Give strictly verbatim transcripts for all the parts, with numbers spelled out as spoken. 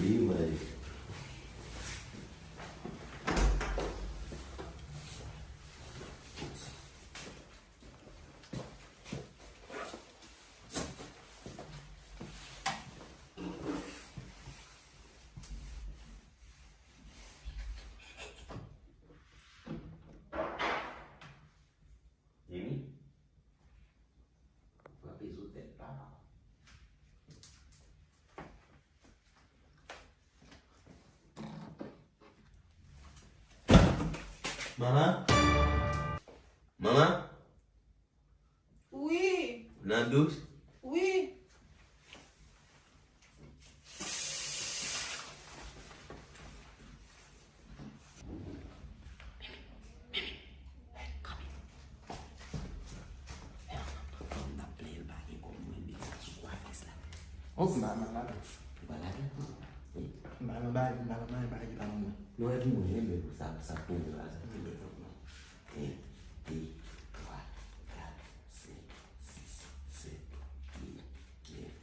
Wi, mwen. Mimi, frape zo tèt papa. Manman? Manman? Wi. Nan douch? Wi. Mimi, Mimi, hey, kanpe. Fò m t ap plenyen l pa gen kòb mwen met sa sou kwafès la. Oh, m pa, m pa lage. Ou pa lage? Wi. M pa nan bay, m pa nan bay, bay ki pa nan mwen. Non, e pou mwen, e pou sa, sa pou mwen la. Wi, wi, wi. En, de, twa, kat, senk, sis, sèt, uit, nèf,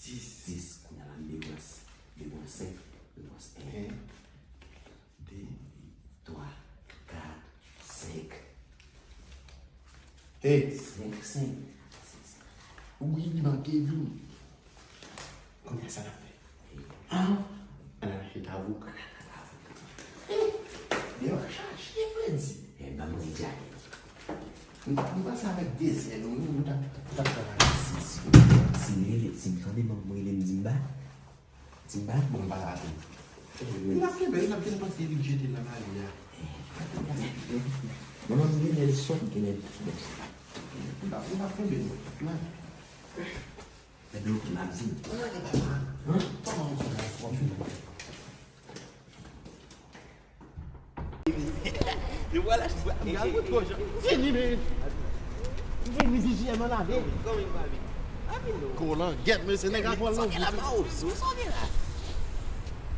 dis. Dis. Kounye a la, m depanse, depanse senk, depanse en. En. De, twa, kat, senk. Hey! Senk, senk. Wi, li manke youn. Kounye a sa n ap fè? An? Ann al achte tavouk. Ann al achte tavouk. Hey! Deyò a chaje, frè di. Hey, ban mwen djay. M t ap, m panse avèk de zèl ou, ou t ap, ou t ap travay. Si, si, si m rele, si m tande manman m rele m di m ba, Ti bat, bon, m pa la atann. Li ap kenbe, li ap kenbe paske li jete l nan lari a. Manman m genlè l sòt, genlè l. Li ap, li ap kenbe l. Nan. Ebyen, ok, m ap di l. Kòman ou konnen fò? Nou pral achte. Fini, men. Fini, J J M an lave. Kolangyèt, mesye, nèg la pran nan vout.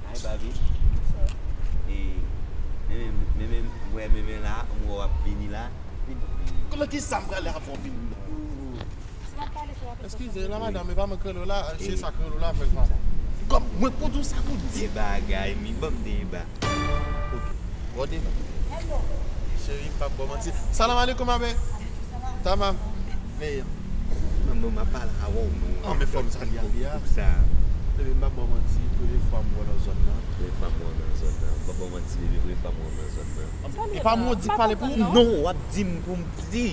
Ay, Babi. E, men, men, men, men, wè, men, men la, m wè w ap vini la. Kote ki sa m prale avè w vini? Eskize, la madanm, e pa mwen k rele w la, se sa k rele w la, frè pa m. Kòm mwen pou di w sa pou di. De bagay, mi ban m deba. Ok. Gwo deba. Cheri, m p ap ba w manti. Salam aleikum, ma belle. Tamam. Meyè. Manman, m ap pale avè w, non. An, men fò m salye Albi a. Bebe, m p ap ba w manti, premye fwa m wè w nan zòn nan. Premye fwa m wè w nan zòn nan. M p ap ba w manti, bebe, premye fwa m wè w nan zòn nan. E pa mwen w di pale pou ou? Non, w ap di m pou m di.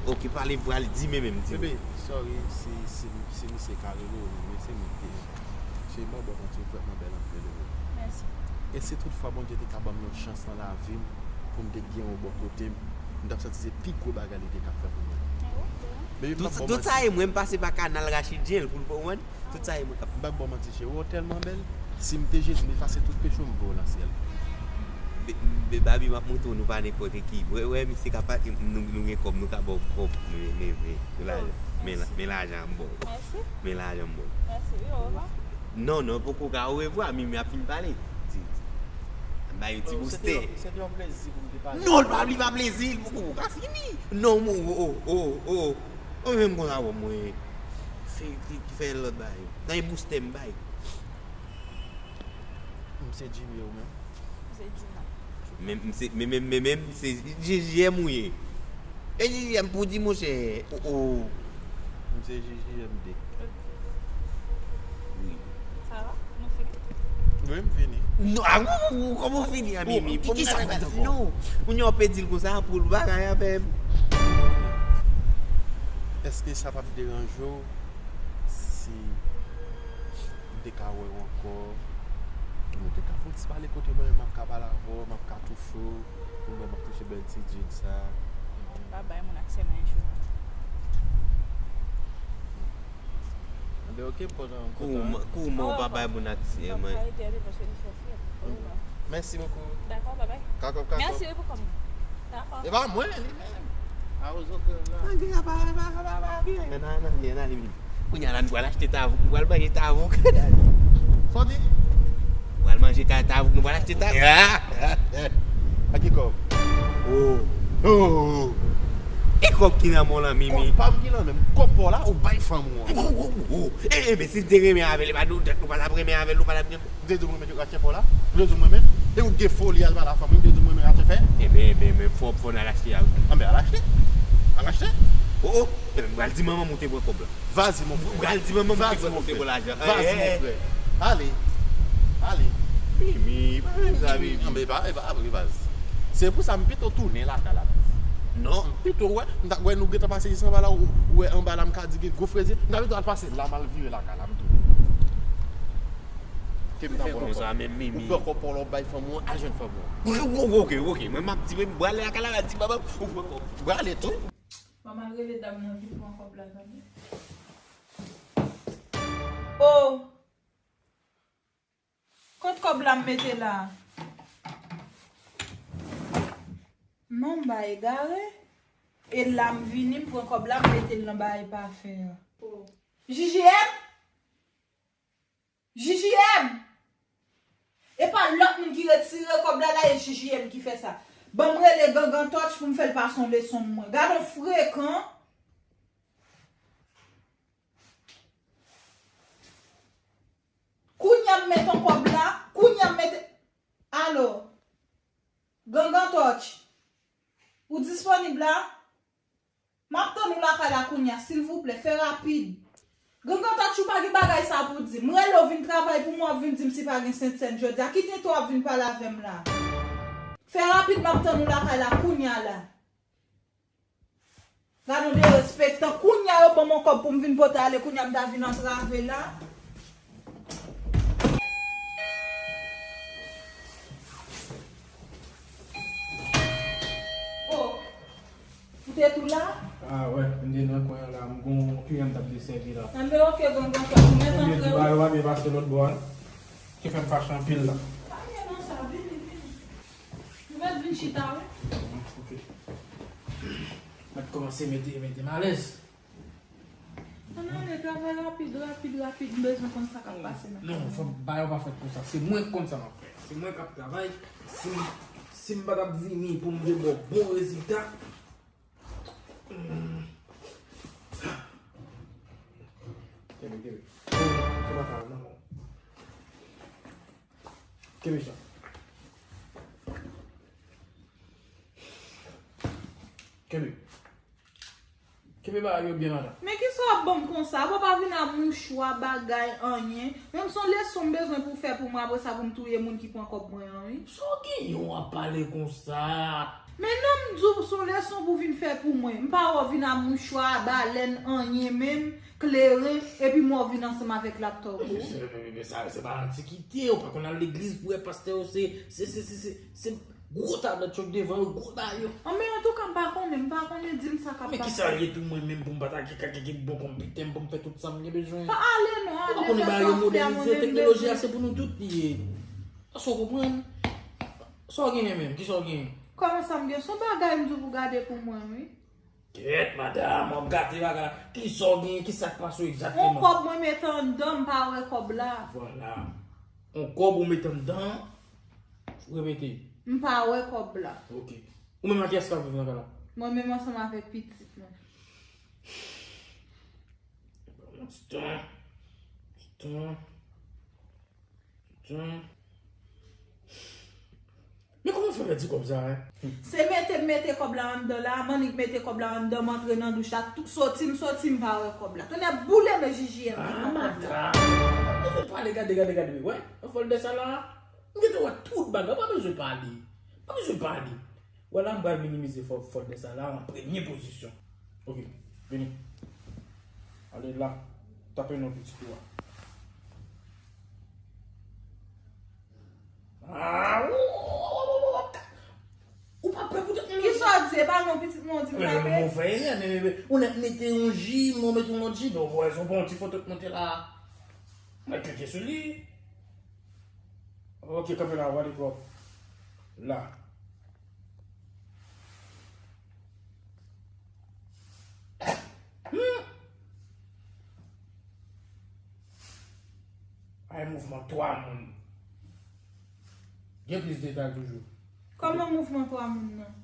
Ok, pale, pral di men menm, di. Bebe, sorry, si, si, si misye ka rele w, men se mwen ki te. Cheri, m p ap ba w manti, ou vrèman bèl anpil, bebe. Mèsi. E si tout fwa Bondye te ka ban m yon chans nan lavi m, pou m te gen w bò kote m, m t ap santi se pi gwo bagay li te ka fè pou mwen. Bebe, m p ap ba w manti. Tout sa e mwen, m pase pa kanal Rachidien pou l konprann. Tout sa e mwen k ap. M p ap ba w manti, cheri, ou tèlman bèl. Si m te Jezi, m efase tout peche w, m voye w nan syèl. Be, be, Babi, m ap montre w, nou pa nenpòt ki. Wè, wè, misye ka pa, nou, nou gen kòb, nou ka ba w kòb, men, men, men, men la, men lajan m ba w. Mèsi. Men lajan m ba w. Mèsi, wi, orevwa. Non, non, poko ka orevwa, Mimi ap fin pale. Di, di. Bay yon ti boustè. Se te yon plezi pou m te pale. Non, li pa, li pa plezi, li poko ka fini. Non, o, o, o, o. Mwen menm konsa, wè mwen. Fè, fè lòt bagay. Nan yon boustè m bay. M se Jimmy, ou menm? M se Juma. Men, m se, men, men, men, men, m se J J M ou ye. E J J M pou di, monchè. O, o. M se J J M de. Ok. Wi. Sa va? Nou fini? Wi, m fini. Non, a, ou, ou, kòman w fini a, Mimi? Ki, ki sa w mèt ankò? Non. Kounye a w pe di l konsa pou l bagay avè m. Èske sa p ap deranje w si m te ka wè w ankò? Nou te ka fè yon ti pale kote mwen, m ap ka pale avè w, m ap ka touche w, ou menm m ap touche bèl ti djin sa. M pa bay moun aksè mwen jou. Anben, ok, m kontan, m kontan. Kouman, kouman w pa bay moun aksè mwen? Mèsi bokou. Dakò, babay. Kakòb, kakòb. Mèsi wi pou kòb mwen. Dakò. E pa mwen, li menm. Awozo krèv la. Nan gen apa, apa, apa, apa, apa, gen nan, nan gen nan, li menm. Kounye a la, nou pral achte tavouk, nou pral manje tavouk. Sa w di? Nou pral manje ka tavouk, nou pral achte tavouk. A ki kòb? Oh. Oh. Kòb ki nan men w lan, Mimi. Kòb pa m ki nan men m. Kòb pa w la, ou bay fanm ou an. Oh, oh, oh, oh. E, e, men si m te renmen avè l, e pa nou, nou pa t ap renmen avè l, nou pa t ap gen. M te di w m renmen aktè pa w la? M te di w m renmen? E ou gen foli al pale a fanm, m te di w m renmen aktè fè? Ebyen, ebyen, men fò, fò n al achte a, wi. Anben, al achte. Al achte. Oh, oh. Ebyen, m pral di manman m ou te pran kòb la. Vas-y, mon frère. Pral di manman m ki pran monte pou lajan. Vas-y, mon frère. Ale. Ale. Mimi, pa fè sa, Mimi. Anben, pa, pa, pa, baz. Se pou sa m pito tounen lakay la, baz. Non. M pito wè, m ta wè nou gentan pase jis anba la, ou, ou wè anba la, m ka di gen gwo freze. M ta pito al pase la, m al vire lakay la, m tounen. Ke m ta fè konsa menm, Mimi. Ou pran kòb pa w la, ou bay fanm ou an, al jwenn fanm ou an. Ok, ok, ok. Mwen, m ap di, mwen, m prale lakay la, m ap di manman m ou pran kòb. M prale tou. Manman rele dam nan vin pran kòb la, tande. Oh! Kot kòb la m mete la? Non, m pa egare. E la m vini, m pran kòb la, m mete l nan bagay pa fè a. Oh. J J M? J J M! E pa lòt moun ki retire kòb la, la, e J J M ki fè sa. Ban m rele Gangan Touch pou m fè l pase yon leson pou mwen. Gad on frekan. Kounye a m met on kòb la, kounye a m mete. Alo. Gangan Touch. Ou disponib la? M ap tann ou lakay la kounye a, silvouplè, fè rapid. Gangan Touch, ou pa gen bagay sa pou di m. M rele w vin travay pou mwen, w ap vin di m si pa gen Sentsèn jodi a. Ki tenten w ap vin pale avè m la? Fè rapid, m ap tann ou lakay la kounye a la. Gad on derespektan. Kounye a yo ban m yon kòb pou m vin pote ale, kounye a m ta vin antrave la. Oh, ou te tou la? Ah, wè, m te nan kwen an la, m gon kliyan m t ap desèvi la. Anben, ok, Gangan Touch, ou mèt antre wi. Ba yo pa byen pase lòt bò a. Ki fè m fache anpil la. Pa gen nan sa, vini, vini. Ou mèt vin chita, wi. Ok. Mèt kòmanse mete, mete m alèz. Ann ale, travay rapid, rapid, rapid, m bezwen konn sa k ap pase nan. Non, fò bagay yo pa fèt konsa. Se mwen k konn sa m ap fè. Se mwen k ap travay. Si m, si m pa t ap vini pou m te ba w bon rezilta. Hmm. Kenbe, kenbe. Se pa sa, non, non. Kenbe sa. Kenbe. Kenbe bagay yo byen, madanm. Men kisa w ap ban m konsa? Apa w pa vin a mouchwa, bagay, anyen? Menm se yon leson m bezwen pou w fè pou mwen, apre sa pou m touye moun ki pran kòb mwen an, wi. Sa w genyen w ap pale konsa? Men non, m di w se yon leson pou w vin fè pou mwen. M pa wè w vin a mouchwa, balèn, anyen menm, kleren, epi m wè w vin ansanm avèk laptòp ou. Men, men, men, men sa, se pa antikite, ou pa konn al legliz pou wè pastè yo, se, se, se, se, se, se gwo tablèt yo k devan yo, gwo bagay yo. Anben, antouka, m pa konnen, m pa konnen, di m sa k ap pase. Men kisa l ye tou mwen menm pou m pa ta gen, gen, gen bon konpitè m pou m fè tout sa m gen bezwen? Pa ale non, ale, fè sa w ap fè a, mwen menm m bezwen. Ou pa konnen bagay yo modènize, teknoloji a se pou nou tout li ye. Èske w konprann? Sa w genyen menm? Kisa w genyen? Kòman sa m gen? Se yon bagay m di w pou w gade pou mwen, wi. Kèt, madanm, w ap gate bagay la. Kisa w genyen? Kisa k pase w egzakteman? On kòb mwen mete anndan, m pa wè kòb la. Vwala. On kòb ou mete anndan, repete. M pa wè kòb la. Ok. Ou menm ak kiyès k ap viv nan kay la? Mwen menm ansanm avèk pitit mwen. Ban m ti tan. Ti tan. Ti tan. Men kòman w fè pèdi kòb sa a? Se mete m mete kòb la anndan la, m annik mete kòb la anndan, m antre nan douch la, tou-, soti, m soti, m pa wè kòb la. Tonnè boule m, J J M ki pran kòb la. Ah, madanm! Ou pa bezwen pale, gade, gade, gade, wè, nan fòlda sa la, m gentan wè tout bagay, ou pa bezwen pale. Pa bezwen pale. Wè la, m pral minimize fò-, fòlda sa la an premye pozisyon. Ok, vini. Ale la, tape non pitit ou a. Ah, ou, ou pa pè pou tèt moun. Kisa w di? E pa non pitit mwen w di m tape? Ou fè erè, men, men, men, ou nèk mete yon J, mwen mete yon lòt J, bon, wè, se yon bon ti foto k monte la. Mwen klike sou li. Ok, kanpe la, wale twòp. La. Hmm. Ay, mouvman twa moun. Gen plis detay toujou. Kòman mouvman twa moun nan?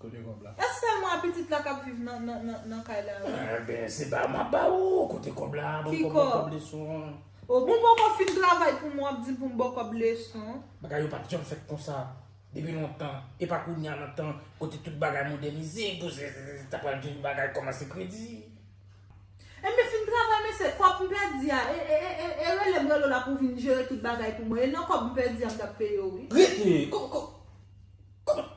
Kote kòb la? E sèlman a pitit la k ap viv nan, nan, nan, nan kay la, wi. Enben, se ba m ap ba ou. Kote kòb la? Ban m kòb, ban m kòb leson an. O, bon, poko fin travay pou mwen, w ap di m pou m ba w kòb leson. Bagay yo pa t janm fèt konsa. Depi lontan. E pa kounye a nan tan kote tout bagay modènize, pou se, se, se, ta pral gen bagay kòmanse kredi. Enben, fin travay, mesye, kòb m pèdi a, e, e, e, e, e rele m, rele w la pou w vin jere tout bagay pou mwen. E nan kòb m pèdi a, m t ap peye w, wi. Rete! Kò, kò, kòman?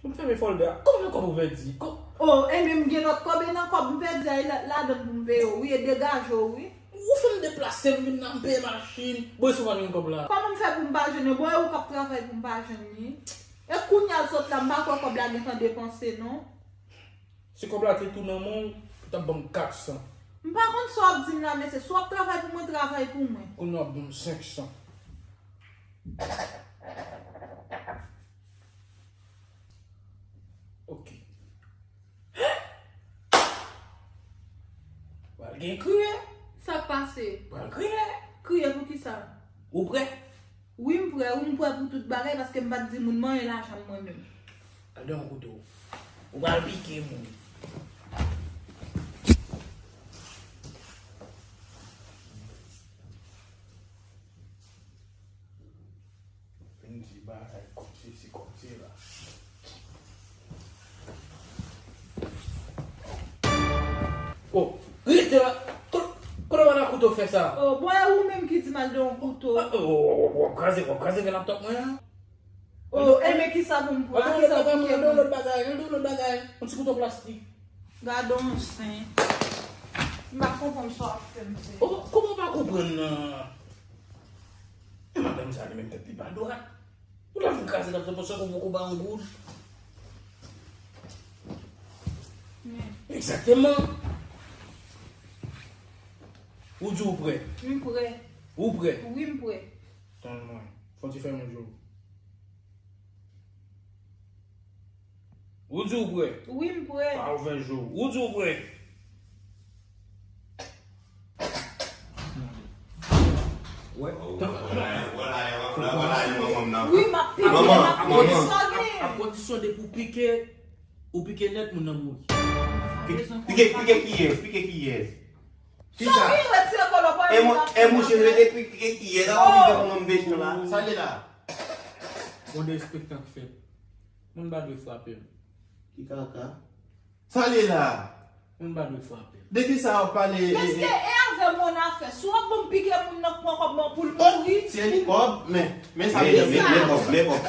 M fèmen fòlda a. Kòman kòb ou pèdi? Kò- O, enben, m gen lòt kòb, e nan kòb m pèdi a, e la, ladan l pou m peye w, wi, e degaje w, wi. Ou fè m deplase, m vin la, m peye machin. Bon, e si w pa jwenn kòb la? Kòman m fè pou m pa jwenn li? Bon, e ou k ap travay pou m pa jwenn li? E kounye a l sot la, m pa kwè kòb la gentan depanse, non. Si kòb la te tou nan men w, ou t ap ban m kat san. M pa konn sa w ap di m la, mesye. Si w ap travay pou mwen, travay pou mwen. Kounye a w ap ban m senk san. Ok. Pral gen kriye. Sa k pase? Pral kriye. Kriye pou kisa? Ou prè? Wi, m prè, wi, m prè pou tout bagay, paske m pa t di moun m anyen lajan m mwen menm. Al de yon kouto. Ou pral pike moun. Vin di bagay kòmsi si kòmsi la. O, rete la. Ko-, kote w al ak kouto fè sa? O, bon, e ou menm ki di m al de yon kouto. O, o, o, w ap kraze, w ap kraze gen laptop mwen an. O, enben kisa pou m pran? Kisa pou m pran? Al de yon lòt bagay, al de yon lòt bagay. Yon ti kouto plastik. Gade yon sen. M pa konprann sa w ap fè m fè. O, kòman w pa konprann nan? E madanm sa li menm tèt li pa dwat. Ou ta fin kraze laptop mwen san ke w poko ba yon goud. Men. Egzakteman. Ou di ou prè? M prè. Ou prè? Wi, m prè. Tann mwen. Fè yon ti fèmen je w. Ou di ou prè? Wi, m prè. Pa ouvè je w. Ou di ou prè? Wè. Wi, m ap pike, m ap pike. A kondisyon depi w pike, ou pike nèt, moun nan mouri. Pike, pike kiyès? Pike kiyès? Kisa? E mouche rete pike kiyès? Sa w vin fè pou mwen m veye la? Sa l ye la? Bon, de espektak fèt. Moun pa dwe frape m. Ki kaka? Sa l ye la? Moun pa dwe frape m. De kisa w ap pale? Mesye, e avè m w annafè. Si w ap ban m pike moun nan k pran kòb mwen pou l mouri. Se li kòb, men, men sa vle di. Men, men kòb, men kòb.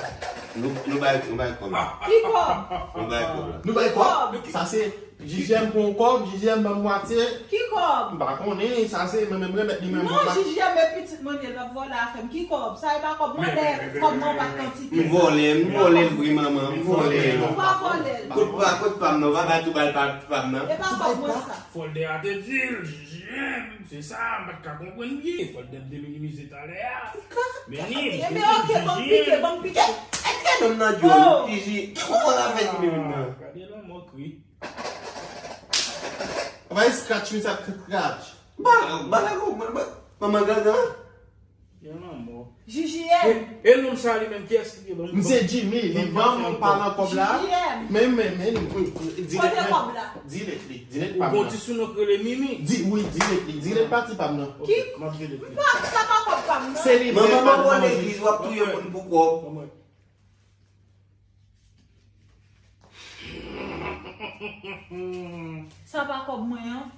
Nou, nou bay, nou bay kòb la. Ki kòb? Nou bay kòb la. Nou bay kòb? Sa se J J M pran yon kòb, J J M ban m mwatye. Ki kòb? M pa konnen, sa se mwen menm remèt li menm. Non, J J M e pitit mwen ye, l ap vòlè afè m. Ki kòb? Sa e pa kòb mwen, lè kòb mwen pa t kantite. M vòlè, m vòlè l vre manman, m vòlè l. Ou pa vòlè l. Kot pa, kot pa m nan, w pa bay tou bal pa, pa m nan. E pa kòb mwen sa. Fòlda a te di l, J J M, se sa, m pa t ka konprann byen. Fòlda te minimize talè a. Men li, enben, ok, ban m pike, ban m pike. E, e, e, nonm nan djòl, J J, ki kòman l ap fè di menm nan? Gade lanmò kri. Bay scratch, mi sa scratch. Ba, ba la, ba, ba, manman gangan. Yon lanmò. J J M. E, e nonm sa li menm, kiyès li ye? Ban m, m se Jimmy, li ban m pa nan kòb la. J J M. Men, men, men, dirèk, kote kòb la? Dirèk li, dirèk pa m nan. Ou gon ti sounon k rele Mimi? Di, wi, dirèk li, dirèk pati pa m nan. Ki? M ap rele li. M pa, sa pa kòb pa m nan. Se li menm. Manman, manman, legliz, w ap touye moun pou kòb. Sa pa kòb mwen an.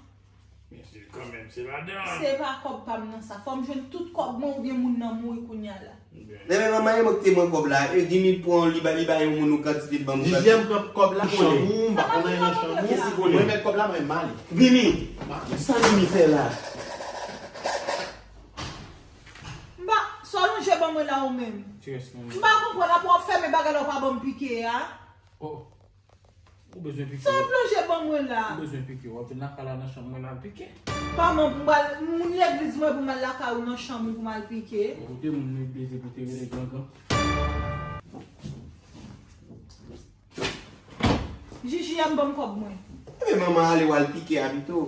Men se kanmenm, se ladan. Se pa kòb pa m nan sa. Fò m jwenn tout kòb mwen oubyen moun nan mouri kounye a la. Ebyen. Lè men manman e mwen ki te pran kòb la. E Jimmy pran li ba, li ba yon moun yon kantite, l ban m yon kantite. J J M pran kòb la, chanm ou, m pa konn anyen nan chanm ou. Mwen met kòb la, mwen m ale. Mimi, sa Mimi fè la? M pa, sa w lonje ban mwen la ou menm? M pa konprann, apre w ap fèmen bagay la, w pa ban m pike a. O. Ou bezwen pike. Sa w ap lonje ban mwen la? Ou bezwen pike. W ap vin lakay la nan chanm mwen la pike. Pa m, m pral, moun legliz mwen pou m al lakay ou nan chanm ou pou m al pike. Bon, kote moun legliz epi w te rele gangan? J J M ban m kòb mwen. Ebyen, manman ale w al pike a pito.